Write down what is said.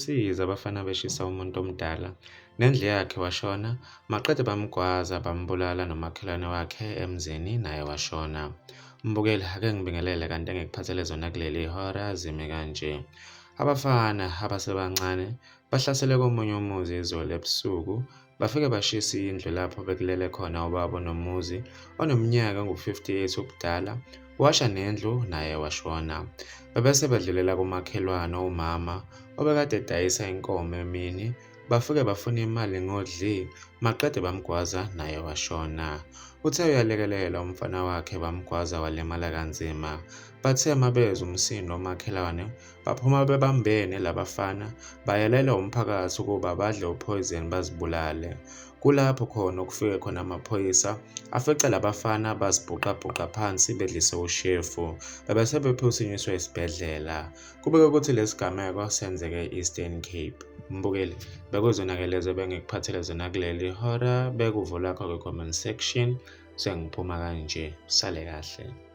Siza abafana beshisa umuntu omdala nendlu yakhe washona, maqede bamgwaza bambulala nomakhelwane wakhe emzini naye washona. Mbukeli, ake ngibingelele kanti engikuphathele zona kuleli hora zime kanje. Abafana abasebancane bahlasele komunye umuzi izolo ebusuku bafike bashisa indlu lapho bekulele khona ubaba onomuzi oneminyaka engu-58 ubudala washa nendlu naye washona. Bebese bedlulela kumakhelwane umama obekade edayisa inkomo emini bafike bafuna imali ngodli maqede bamgwaza naye washona. Uthe uyalekelela umfana wakhe bamgwaza walimala kanzima. Bathe mabezwa umsindo omakhelwane baphuma bebambene labafana bayalela umphakathi ukuba badle uphoyizeni bazibulale. Kulapho khona okufike khona amaphoyisa afica labafana bazibhuqabhuqa phansi bedlise ushefu bebese bephuthunyiswa esibhedlela. Kubikwa ukuthi lesigameko senzeke e-Eastern Cape. Mbukeli, bekuzona-ke lezo ebengikuphathele zona kuleli hora. Bekuvo lakho kwi-comment section. Sengiphuma kanje. Sale kahle.